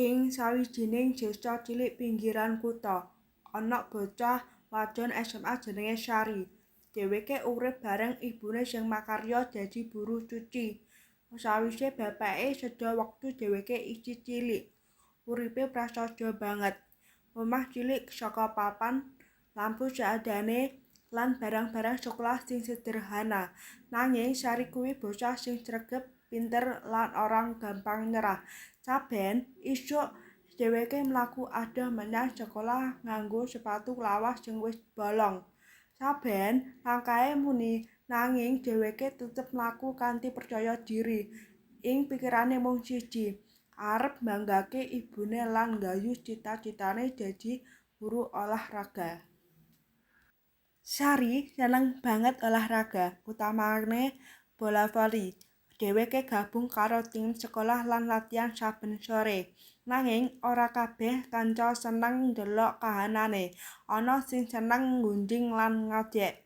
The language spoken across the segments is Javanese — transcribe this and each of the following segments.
Ing sawijining desa cilik pinggiran kutha, ana bocah wadon SMA jenenge Sari. Dheweke urip bareng ibune sing makarya dadi buruh cuci, sawise bapake seda wektu dheweke isih cilik. Uripe prasaja banget. Omah cilik saka papan, lampu seadane, lan barang-barang sekolah sing sederhana. Nanging Sari kuwi bocah sing sregep, pinter lan ora gampang nyerah. Saben isuk dheweke mlaku adoh menyang sekolah nganggo sepatu lawas sing wis bolong. Saben langkahe muni, nanging dheweke tetep mlaku kanthi percaya diri. Ing pikirane mung siji, arep mbanggake ibune lan nggayuh cita-citane dadi guru olahraga. Sari seneng banget olahraga, utamane bola voli. Dheweke gabung karo tim sekolah lan latihan saben sore. Nanging ora kabeh kanca seneng ndelok kahanane, ana sing seneng nggunjing lan ngejek.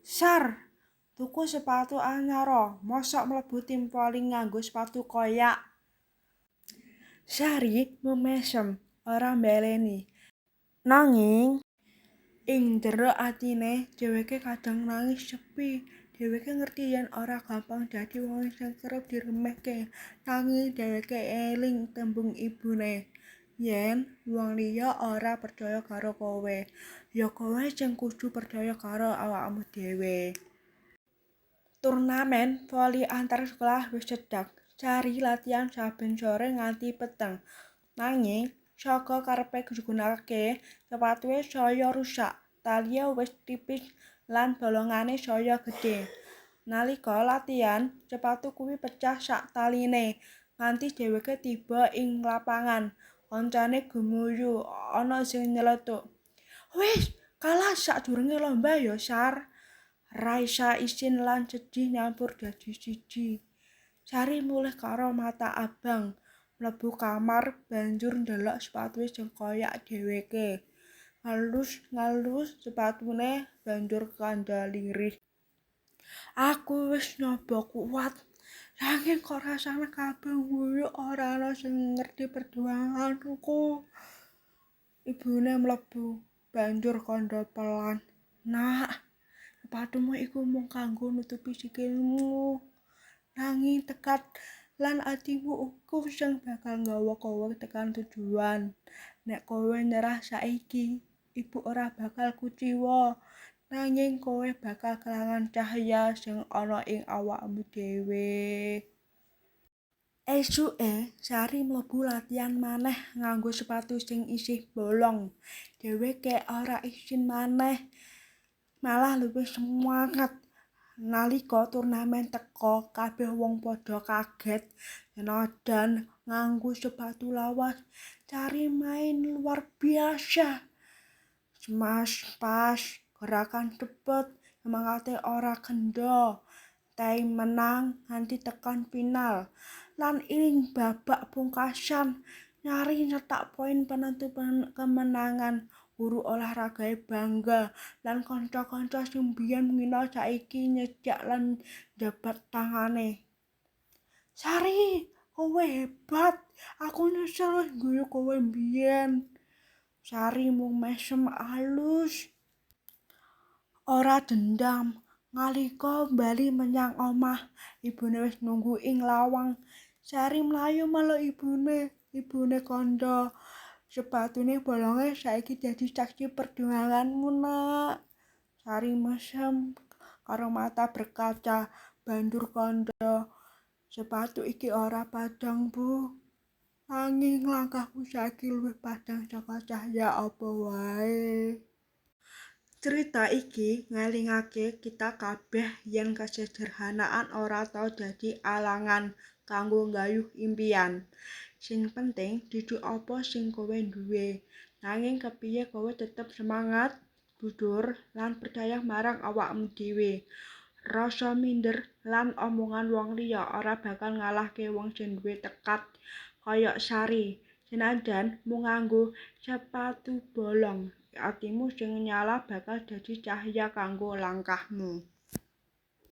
"Sar, tuku sepatu anyar a, mosok mlebu tim voli nganggo sepatu koyak?" Sari mung mesem, ora mbaleni. Nanging ing njero atine, dheweke kadang nangis sepi. Dheweke ngerti yen ora gampang dadi wong sing kerep diremehke, nanging dheweke eling tembung ibune. Yen wong liya ora percaya karo kowe, ya kowe sing kudu percaya karo awakmu dhewe. Turnamen voli antar sekolah wis cedhak. Sari latihan saben sore nganti peteng. Nanging saka karepe digunakake, sepatune saya rusak, taline wis tipis lan bolongane saya gedhe. Nalika latihan, sepatu kuwi pecah sak taline. Nganti dheweke tiba ing lapangan, kancane gumuyu, ana sing nyeletuk, "Wis kalah sadurunge lomba ya, Sar." Raisa isin lan sedih nyampur dadi siji. Sari mulih karo mata abang, mlebu kamar banjur ndelok sepatune sing koyak dheweke. Ngelus-ngelus sepatune banjur kandha lirih. "Aku wis nyoba kuwat, nanging kok rasane kabeh ngguyu, ora ana sing ngerti perjuanganku." Ibune mlebu, banjur kandha pelan, "Nak, sepatumu iku mung kanggo nutupi sikilmu. Nanging tekad lan atimu iku sing bakal nggawa kowe tekan tujuan. Nek kowe nyerah saiki, ibu ora bakal kuciwa, nanging kowe bakal kelangan cahya sing ana ing awakmu dhewe." Esuke, Sari mlebu latihan maneh nganggo sepatu sing isih bolong. Dheweke ora isin maneh, malah luwih semangat. Nalika turnamen teka, kabeh wong padha kaget. Senajan nganggo sepatu lawas, Sari main luar biasa. Smash pas, gerakan cepet, semangate ora kendha. Tim menang nganti tekan final. Lan ing babak pungkasan, Sari nyetak poin penentu kemenangan. Guru olahragae bangga, lan kanca-kanca sing biyen ngina saiki nyejak lan njabat tangane. "Sari, kowe hebat. Aku nyesel wis ngguyu kowe mbiyen." Sari mung mesem alus. Ora dendam. Nalika bali menyang omah, ibune wis nunggu ing lawang. Sari mlayu meluk ibune. Ibune kandha, "Sepatune bolonge saiki dadi saksi perjuanganmu, Nak." Sari mesem karo mata berkaca, banjur kandha, "Sepatu iki ora padhang, Bu. Nanging langkahku saiki luwih padhang saka cahya apa wae." Crita iki ngelingake kita kabeh yen kesederhanaan ora tau dadi alangan kanggo nggayuh impian. Sing penting dudu apa sing kowe duwe, nanging kepiye kowe tetep semangat, jujur, lan percaya marang awakmu dhewe. Rasa minder lan omongan wong liya ora bakal ngalahke wong sing duwe tekad kaya Sari. Senajan mung nganggo sepatu bolong, atimu sing nyala bakal dadi cahya kanggo langkahmu.